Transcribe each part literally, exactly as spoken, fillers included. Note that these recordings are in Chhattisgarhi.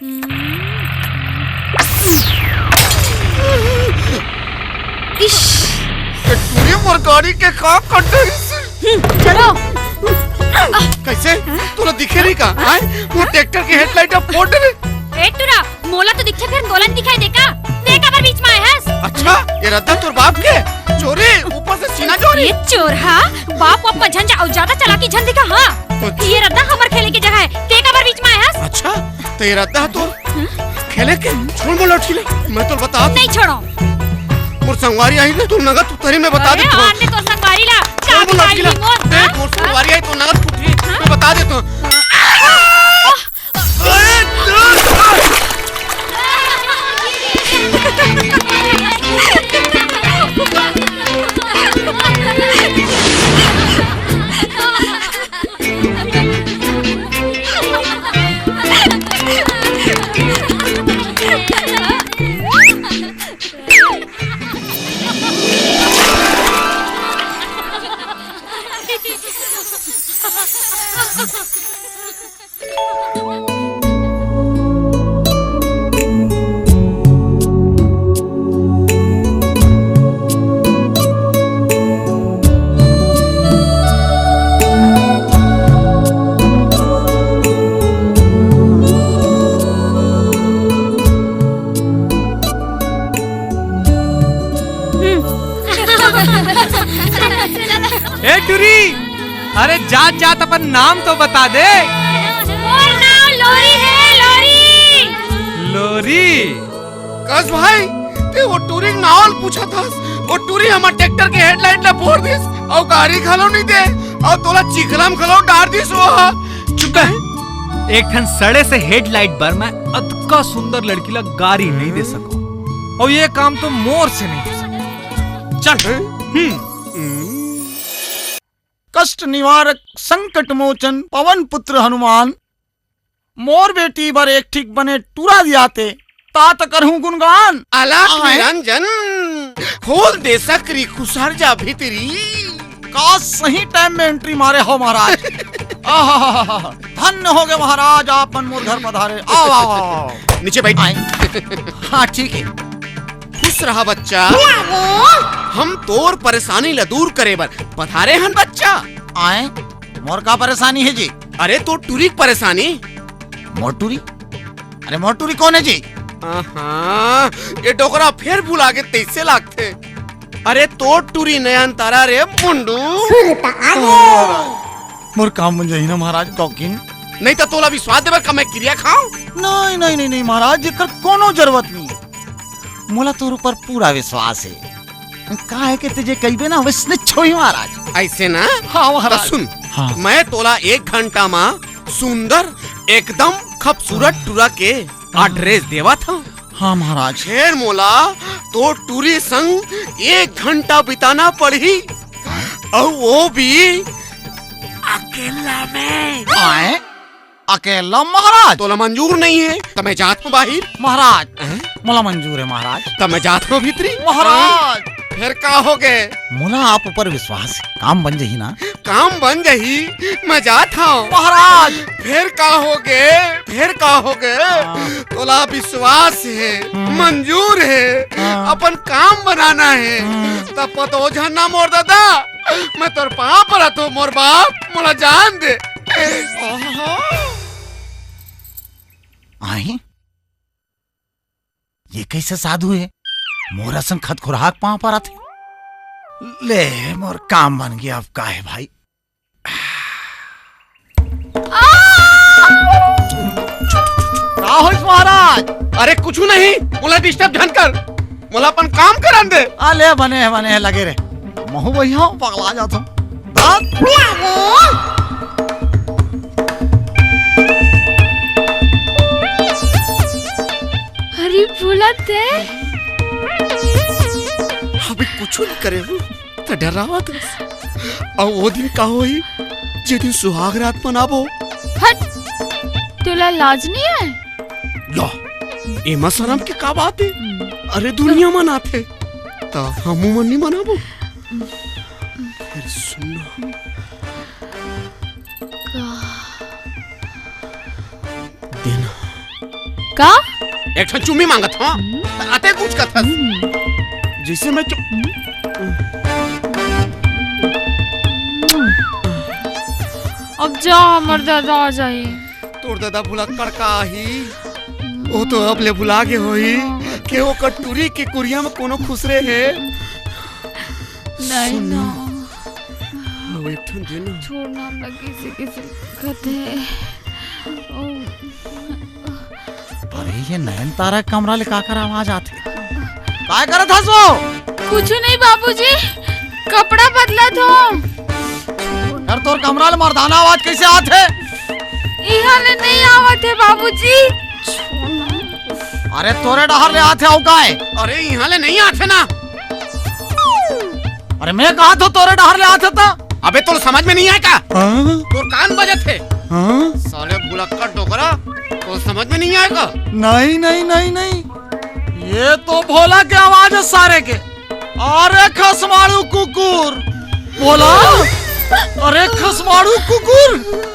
इश। ये टूरी मोर गाड़ी के का कर डरिस? हम्म, चलो। कैसे? तोला दिखे नहीं का? आय? वो ट्रैक्टर के हेडलाइट अब फोड़ दे। ए टूरा, मोला तो दिखे, फेर तोला नइ दिखाई दे का? तैं काबर बीच म आय हस? अच्छा, ये रद्दा तोर बाप के? चोरी, ऊपर से सीना चोरी। ये चोरहा, बाप वाप म झन जा अउ जादा चालाकी झन दिखा, हाँ। अच्छा। ये रद्दा हमर खेले के जगह हे, तैं काबर बीच म आय हस? अच्छा, त ये रद्दा तोर खेले के? छोड़ मोर लठिला, मैं तोला बता। नइ छोड़ों। मोर संगवारी आही ना, तोर नंगत उतरही मैं बता देथों। अरे, आने तोर संगवारी ला, छोड़ मोर लठिला। देख, मोर संगवारी आही, तोर नंगत उतरही, मैं बता देथों। ए टूरी, अरे जात जात अपन नाम तो बता दे। मोर नाम लोरी हे, लोरी। लोरी? कस भाई, तैं वो टूरी के नाव ल पूछत हस? वो टूरी हमर ट्रैक्टर के हेडलाइट ला फोड़ दिस, अउ गारी घलो नइ दे, अउ तोला चिखला म घलो डार दिस वो ह। चुप कर। एक ठन सड़े से हेडलाइट बर मैं अतका सुंदर लड़की ला गारी नइ दे सकंव, अउ ये काम तो मोर से नइ हो सकय। चल। हम्म। कष्ट निवारक संकट मोचन पवन पुत्र हनुमान, मोर बेटी बर एक ठीक बने टूरा दियाते, तात करहूं गुणगान। अलख आय। निरंजन, खोल दे सकरी, खुसर जा भीतरी। का सही टाइम में एंट्री मारे हो महाराज। आहाहाहा, धन्य हो गए महाराज, आप मन मोर घर पधारे। आओ, आओ, आओ, आओ। नीचे बैठ। आय। हाँ, ठीक है। खुश रहा बच्चा। हम तोर परेशानी ला दूर करे बर पधारे हन बच्चा। आय, मोर का परेशानी हे जी? अरे तोर टूरी के परेशानी। मोर टूरी? अरे मोर टूरी कोन हे जी? आहा, ये डोकरा फेर भुला गे तइसे लागथे। अरे तोर टूरी नयनतारा रे मुंडू। मोर काम बन जाही ना महाराज, कौकिन। नहीं त तोला विश्वास देबर का मैं किरिया खांव? नहीं, नहीं, नहीं, नहीं महाराज, एकर कोनो जरूरत नहीं हे। मोला तोर ऊपर पूरा विश्वास हे। का हे कि तैं जे कहिबे ना, वइसने होही महाराज। अइसे ना? हाँ महाराज। त सुन, हाँ। मैं तोला एक घंटा म सुंदर, एकदम खूबसूरत टूरा के एड्रेस देवत हंव। हाँ महाराज। फेर मोला तोर टूरी संग एक घंटा बिताना पड़ही, अउ वो भी अकेला में। आय? अकेला महाराज? तोला मंजूर नहीं हे त मैं जात हंव बाहिर। महाराज, हैं? मोला मंजूर हे महाराज। त मैं जात हंव भीतरी। महाराज। फेर का हो गे? मोला आप ऊपर विश्वास हे, काम बन जाही ना? काम बन जाही, मैं जात हंव। महाराज। फेर का हो गे? फेर का हो गे? हाँ। तोला विश्वास हे, हम्म। मंजूर हे, हाँ। अपन काम बनाना हे। हम्म। त पतो झन ना मोर ददा, मैं तोर पांव परत हंव मोर बाप, मोला जान दे। आही? ये कइसे साधु हे? मोर असन खतखुरहा के पांव परत हे। ले, मोर काम बन गे, अब का हे भाई? का होइस महाराज? अरे कुछू नहीं, मोला डिस्टर्ब झन कर, मोला अपन काम करन दे। आ ले, बने हे, बने हे, लगे रह। महूं वही हंव, पगला जात हंव। अरे भोला तैं। अभी कुछू नहीं करे हंव, त डरावत हस। अउ वो दिन का होही, जे दिन सुहाग रात मनाबो। हट, तोला लाज नहीं हे? ला, एमा शरम के का बात हे? हम्म। अरे दुनिया मनाथे, त हमू मन नहीं मनाबो? फेर सुन ना। का? देना। का? एक ठन चुम्मी मांगत हंव। हम्म। अते कुछ कथस। हम्म। जइसे मैं चु- हम्म। अब जा, हमर दादा आ जाही। तोर दादा भुलक्कड़ का आही? वो तो अब ले भुला गे होही के ओकर टूरी के कुरिया में कोनो खुसरे हे। नहीं सुन ना। ना। वो एक ठन दे ना। छोड़ ना, हमरा किसे किसे कथे। ओ। अरे, ये नयनतारा के कमरा ले काकर आवाज आथे? काय करत हस वो? कुछ नहीं बाबूजी, कपड़ा बदलत हंव। यार, तोर कमरा ले मर्दाना आवाज कइसे आथे? इहां ले नहीं आवत हे बाबूजी। अरे, तोरे डहर ले आथे अउ काय? अरे, इहां ले नहीं आथे ना। अरे, मैं कहत हंव तोरे डहर ले आथे त। अबे, तोला समझ में नहीं आय का? हाँ? तोर कान बजत हे। हाँ? साले भुलक्कड़ डोकरा, तोला समझ में नहीं आय का? नहीं, नहीं, नहीं, नहीं। ये तो भोला के आवाज हे सारे के। अरे खसमाड़ू कुकुर, भोला। अरे खसमाड़ू कुकुर,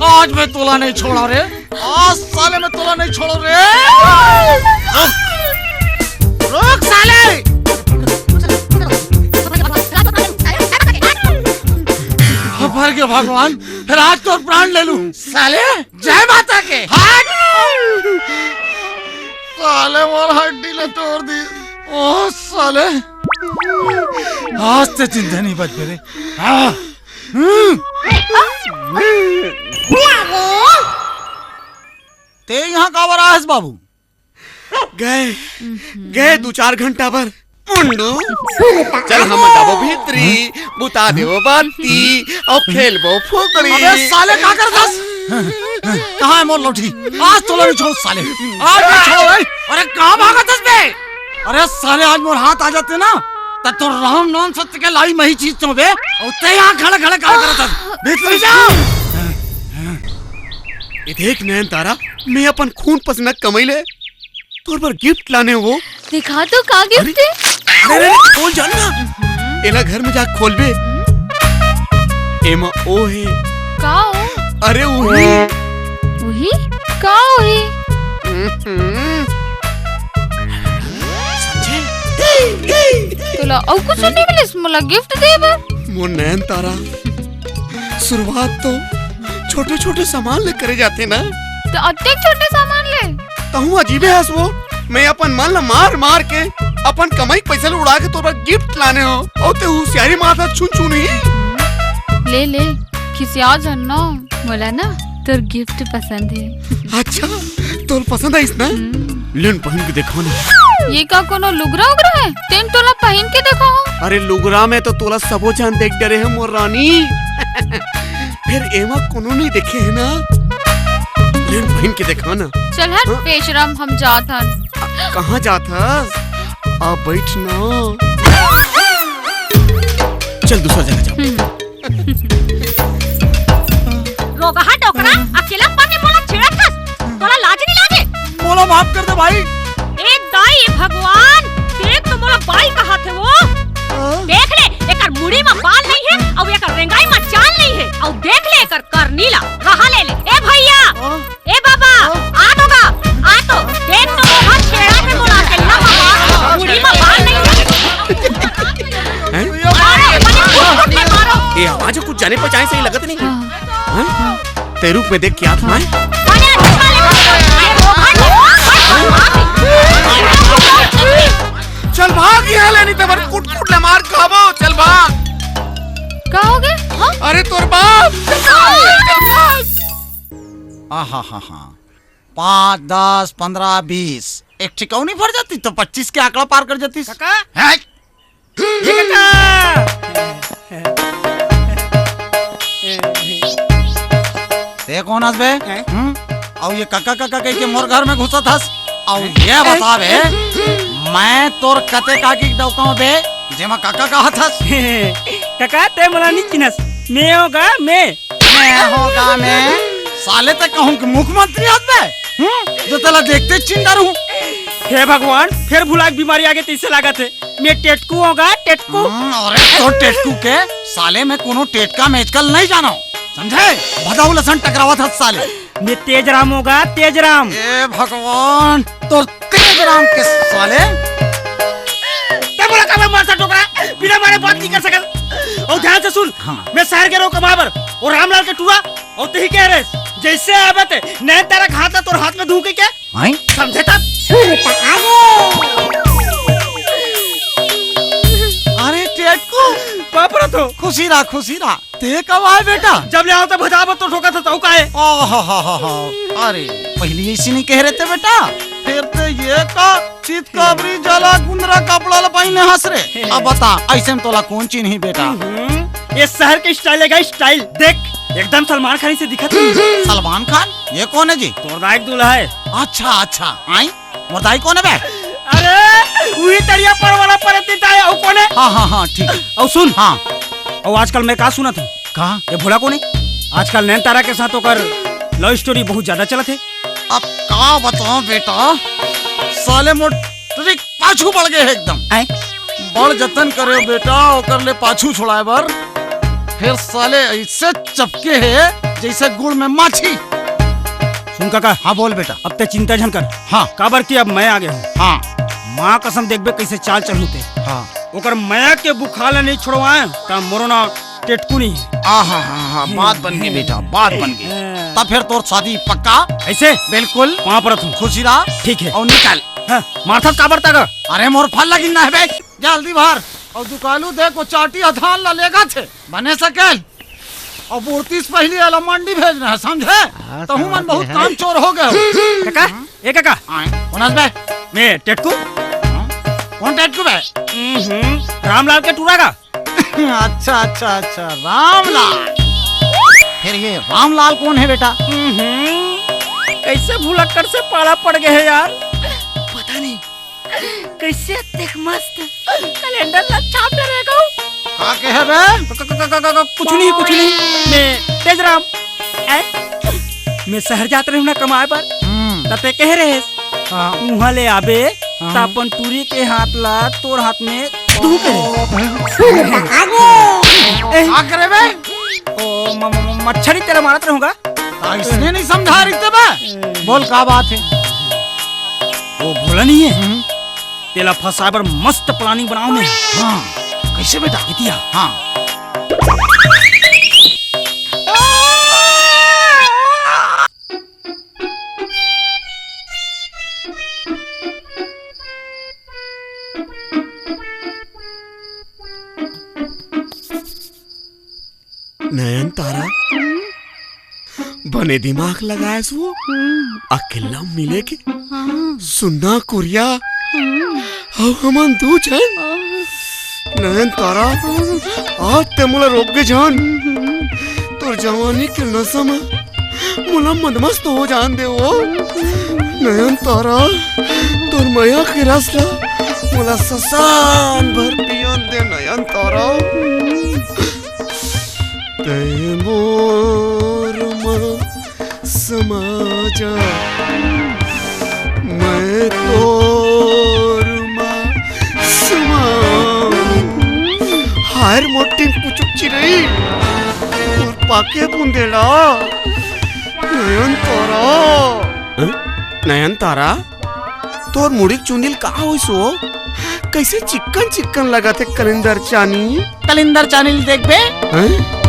आज मैं तोला नहीं छोड़ा रे। आज साले मैं तोला नहीं छोड़ो रे। रुक साले। हट। भर के भगवान, फेर आज तोर प्राण ले लूं। साले, जय माता के। हट। साले मोर हड्डी ले तोड़ दी। ओ साले। आज ते जिंदा नहीं बच रे। हाँ। हम्म। ते इहां काबर आए हस बाबू? गए, गए दू चार घंटा बर। मुंडू, चल हम जाबो भीतरी, बुता देबो बाती, अउ खेलबो फुकरी। अबे साले का करत हस? कहाँ हे मोर लौठी? आज तोला नहीं छोड़ो साले, आज नहीं छोड़ो भाई। अरे कहाँ भागत हस बे? अरे साले, आज मोर हाथ आ जाते ना, त तोर राम नाम सत्य के लाई मही चीज तो बे। अउ ते इहां खड़े खड़े का करत हस? भीतरी जा। ये देख नयनतारा, मैं अपन खून पसीना कमई ले तोर बर गिफ्ट लाने हंव। दिखा तो का गिफ्ट हे? अरे, अरे, अरे, खोल जान ना। एला घर में जा खोलबे। एमा ओ हे। का ओ? अरे उही। उही? का उही? समझे? तोला अउ कुछ नहीं मिलिस मोला गिफ्ट दे बर? मोर नयनतारा, शुरुआत तो छोटे-छोटे सामान ले करे जाथे ना। त अतेक छोटे सामान ले? तहूँ अजीबे हस वो। मैं अपन मन ल मार-मार के, अपन कमाई के पइसा ल उड़ा के तोर बर गिफ्ट लाने हंव। अउ ते हुसियारी मारत हस छुन छुन ही। ले, ले, खिसिया झन ना। मोला ना तोर गिफ्ट पसंद हे। अच्छा, तोर पसंद आइस ना? हम्म। ले न पहिन के देखा ना। ये का कोनो लुगरा उगरा हे? तेन तोला पहिन के देखा हो। अरे लुगरा में तो तोला सबो झन देख डरे हे मोर रानी। फेर एमा कोनो नहीं देखे हे ना। ले न पहिन के देखा ना। चल हट हाँ? बेशरम, हम जात हन। आ, कहाँ जात हस? आ बैठ ना। चल दूसरा जगह जाओ। हम्म। रोगहा डोकरा, अकेला पाके मोला छेड़त हस? तोला लाज नहीं लागे? मोला माफ कर दे भाई। ए दाई, ए भगवान, देख तो मोला बाई कहाथे वो। हाँ? देख ले, एकर मुड़ी म बाल नहीं हे, अउ एकर रेंगाई म चाल नहीं हे, अउ देख ले एकर करनी ला, कहा ले ले। ए भैया, हाँ? ए बाबा, हाँ? आ तो गा, आ तो, देख तो मोहा छेड़ा के मोला अकेला बाबा, मुड़ी म बाल नहीं हे। हैं? मारो, मारो, मारो। ए आवाज कुछ जाने पहचाने से ही लगत नहीं। हाँ। हाँ? तेरे रूप में देख के आत्मा है। चल भाग यहाँ ले, नहीं तो बड़ कुट कुट ले मार खाबो। चल भाग। का हो गए? हाँ? अरे तोर बाप। चल भाग, चल भाग। आहा हा हा। पाँच, दस, पन्द्रह, बीस, एक ठिकाऊ नहीं भर जाती तो पच्चीस के आंकड़ा पार कर जाती। काका? हैं? ए काका! ते कौन हस बे? हैं? हम्म? अउ ये काका काका कह के मोर घर में घुसत हस? अउ ये बता बे, मैं तोर कते काकी के डौका हूँ बे, जेमा काका कहत हस? काका, ते मोला नहीं चिन्हस। मैं होगा, मैं। मैं होगा मैं? साले ते कहूँ कि मुख्यमंत्री हस बे? हम्म? जो तेला देखते चिन डरहूँ। हे भगवान, फेर भुला के बीमारी आगे तइसे लागत हे। मैं टेटकू होगा, टेटकू। हम्म, अरे तो टेटकू के, साले मैं कोनो टेटका मेचकल नहीं जानो, समझे? भदाऊ लसन टकरावत हस साले। मैं तेज राम होगा, तेज राम। ए भगवान, तोर तेज राम के साले। ते मोला काबर मारथस टोकरा? बिना मारे बात नहीं कर सकत। अउ ध्यान से सुन, हाँ। मैं शहर गे रहेंव कमाए बर, अउ रामलाल के टूरा, अउ तेही कहे रहेस, जइसे आबे ते नैन तारा के हाथ ला तोर हाथ में दूहूं कहिके। हैं? समझे तब? अरे टेटकू, बाप रे तो। खुशी रह, खुशी रह। ते कब आए बेटा? जब ले आंव त भजा बर तो ठोकत हस, अउ का हे? ओहो हो हो हो। अरे, पहिली अइसे नइ कहे रहे ते बेटा। फेर ते ये का चितकबरी जला कुंदरा कपड़ा ला पहिने हस रे। अब बता, अइसे में तोला कोन चिन्ही बेटा? हम्म, ये शहर के style हे गा, style। देख, एकदम सलमान खान से दिखत हे। सलमान खान? ये कोन हे जी? तोर दाई के दूल्हा हे। अच्छा, अच्छा। आई? मोर दाई कोन हे बे? अरे, उही तरिया पर वाला परती ताय, अउ कोन हे? हाँ, हाँ, हाँ, ठीक हे। अउ सुन। हाँ। अउ आजकल मैं का सुनत हंव? का? ये भोला कोन हे? आजकल नैन तारा के साथ ओकर love story बहुत ज्यादा चलत हे। अब का बतावंव बेटा, साले मोर trick पाछू पड़ गे हे एकदम। आय? बड़ जतन करेंव बेटा, ओकर ले पाछू छुड़ाए बर। फेर साले अइसे चपके हे, जइसे गुड़ में माछी। सुन कका। हाँ, बोल बेटा। अब ते चिंता झन कर। हाँ। काबर कि अब मैं आ गे हंव। हाँ। माँ कसम, देखबे कइसे चाल चलहूं ते। हाँ। ओकर मया के बुखार ला नइ छोड़वाएंव, त मोरो नांव टेटकू नइ हे। आहा, हा, हा, बात बन गे बेटा, बात बन गे। हाँ। त फेर तोर शादी पक्का? अइसे? बिल्कुल। पाँव परत हंव। खुशी रह। ठीक हे। अउ निकल। हाँ। मारथस काबर तक? अरे मोर फल ला गिनना हे बे, जल्दी भर। अउ दुकालू देख ओ चाटी ह धान ला लेगथे, बने सकेल। अउ बुड़ती से पहिली एला मंडी भेजना हे, समझे? हाँ, तहूं मन समझ बहुत गे हंव। कामचोर हो गे हव। कका, ए कका। आय, कोन हस बे? मैं टेटकू। हाँ? कोन टेटकू बे? हम्म, रामलाल के टूरा गा। अच्छा, अच्छा, अच्छा, रामलाल। फेर ये रामलाल कोन हे बेटा? हम्म, कइसे भुलक्कड़ से पाला पड़ गे हे यार। पता नहीं कइसे अतेक मस्त calendar ला छाप डरे हंव। का कहे बे? क-, क-, क-, क-, क-, कुछ नहीं, कुछ नहीं। मैं तेजराम। ए? मैं शहर जात रहेंव ना कमाए बर। हम्म। त ते कहे रहेस, हाँ। उहाँ ले आबे, हाँ। त अपन टूरी के हाथ ला तोर हाथ में दूहूं कहे। ए? का करे बे? ओ, म-, म-, म-, मच्छरी तेला मारत रहूं गा। त अइसने नइ समझा रहिते बे। बोल, का बात हे? ओ भोला नइ हे? हम्म। तेला फंसाए बर मस्त planning बनावंव मैं। हाँ, कइसे बेटा? इतिया। हाँ। नयन तारा, बने दिमाग लगाएस वो। हम्म। अकेल्ला मिले के हाँ। सुन्ना कुरिया हाँ। अउ हमन दू झन। हाँ। नयन तारा, आज ते मोला रोक गे जान। हम्म। तोर जवानी के नशा म मोला मदमस्त हो जान दे वो। नयन तारा, तोर मया के रस ला मोला ससान भर पियन दे नयन तारा। तैं मोर मा समा जा, मैं तोर मा समा। हाय रे मोर टिंकू चुक चिरई, मोर पाके बुंदेला, नयन तारा। हं? नयन तारा? तोर मुड़ी के चुंदी ल का होइस वो? कइसे चिक्कन चिक्कन लगत हे कलिंदर चानी। कलिंदर चानी ल देखबे। हैं?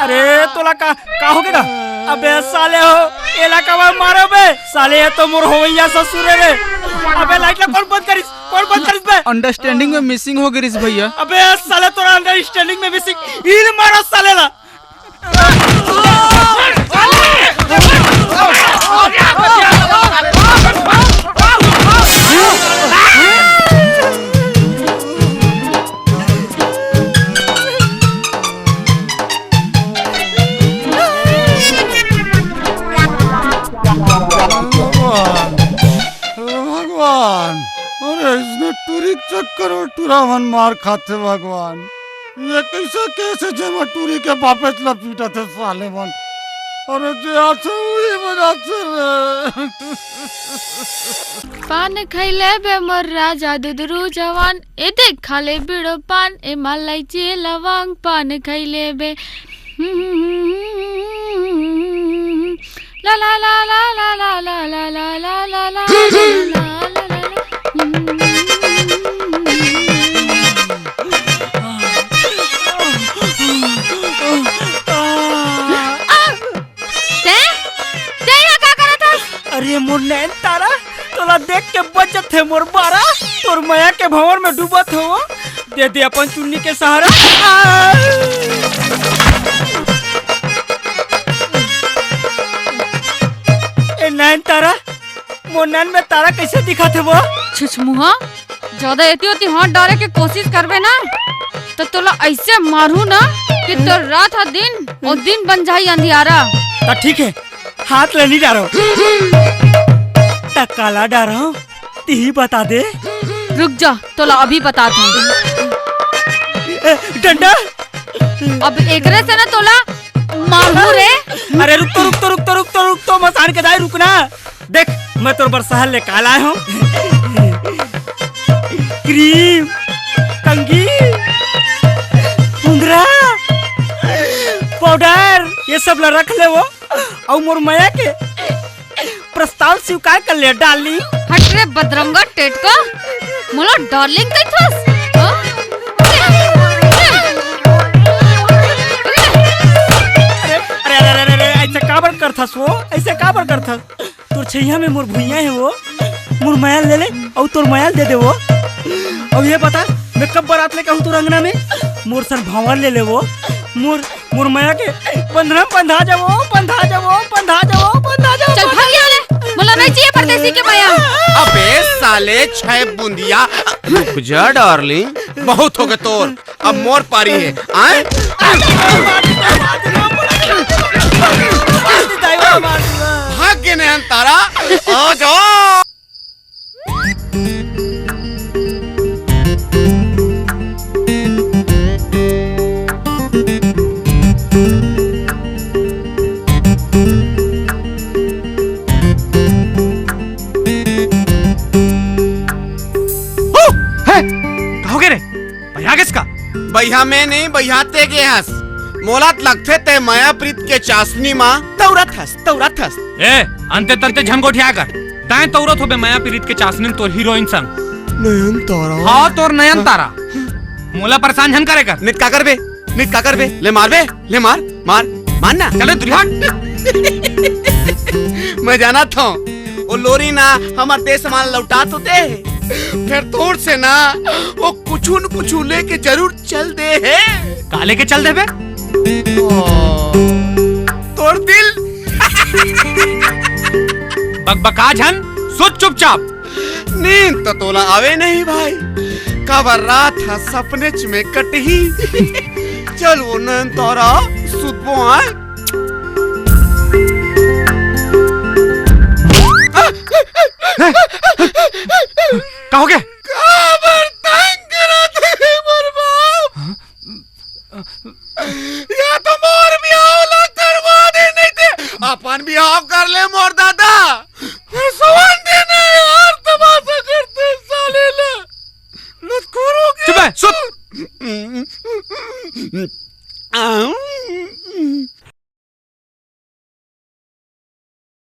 अरे तोला का, का हो गे गा? अबे साले हो, एला काबर मारो बे? साले ये तो मोर होवइया ससुर हे रे। अबे लाइट ला कोन बंद करिस? कोन बंद करिस बे? Understanding में missing हो गे रिस भइया। अबे साले तोर understanding में missing। इल मारो साले ला। भगवान, भगवान, अरे इसने टूरी के चक्कर में टूरा मन मार खाथे भगवान। ये कइसे case हे जेमा टूरी के बापेच ला पीटथे साले मन। अरे जे आथे उही बनाथे रे। पान खैले बे मोर राजा दुदरू जवान, ए देख खा ले बीड़ो पान, ए मालाइची लवांग पान खैले बे। ला ला ला ला। तैं? तैं यहाँ का करत हस? अरे मोर नैन तारा, तोला देख के बजत हे मोर बारा, तोर मया के भंवर में डूबत हो, दे दे अपन चुन्नी के सहारा। आ! ए नैन तारा, मोर नैन में तारा कैसे दिखत हे वो? छुछमुहा, ज्यादा एती ओती हाथ डारे के कोशिश करबे ना, तो तोला ऐसे मारू ना कि तोर रात हा दिन और दिन बन जाही अंधियारा। त ठीक है, हाथ ले नहीं डारो। त काला डारो, तिही बता दे। रुक जा, तोला अभी बतात हूँ। ए, डंडा। अब एकरे से ना तोला मारू रे। अरे रुक तो, रुक तो, रुक तो, रुक तो, रुक तो, मसान के दाई रुक ना। देख, मैं तोर बर सहर ले का लाए हूँ। क्रीम, कंघी, उंदरा, पाउडर, ये सब ला रख ले वो। अउ मोर मया के प्रस्ताव स्वीकार कर ले, डार्लिंग। हट रे बदरंगा टेटका, मोला डार्लिंग कहिथस? हाँ? अरे, अरे, अरे, अरे, अरे, ऐसे काबर करथस वो? ऐसे काबर करथस? तोर छैया में मोर भुइयां हे वो, मोर मया ले ले, अउ तोर मया दे दे वो। अउ ये बता, मैं कब बारात लेके आहूं तोर अंगना में? मोर संग भांवर ले ले वो, मोर, मोर मया के बंधना में बंधा जावो, बंधा जावो, बंधा जावो, बंधा जावो, चल बंधा भाग यहाँ ले, मोला नहीं चाहिए परदेसी के मया। अबे साले छै बुंदिया, रुक जा डार्लिंग, बहुत हो गए तोर। अब मोर पारी है, आए? भाग के नैन तारा, आ जा। हो, है, का हो गए रे? बहिरा गेस का? बहिरा मैं नहीं, बहिरा ते गे हस। मोला त लगथे ते मया प्रीत के चासनी मा तौरत हस, तौरत हस। ए, अंते तंते झन गोठिया कर। तैं तौरत होबे मया प्रीत के चासनी म तोर हीरोइन संग। नयन तारा। हाँ, तोर नयन तारा। मोला परेशान झन करे कर। नित का करबे? नित का करबे? ले मारबे? ले मार, मार, मार ना। चल रे, दूरिया हट। मैं जानत हूँ, वो लोरी ना हमार देश मा लौटात होते। फिर तोर से ना वो कुछु न कुछु लेके जरूर चल दे हे। का लेके चल देबे? ओ, तोर दिल। बकबका झन, सुत चुपचाप। नींद तो तोला आवे नहीं भाई, काबर रात हा सपनेच में कटही। चल वो नैन तारा, सुतबो आय। का हो गया? काबर तंग करत हे मोर बाप? या तो मोर बिहाव ला करवा दे, नहीं ते अपन बिहाव कर ले मोर दादा।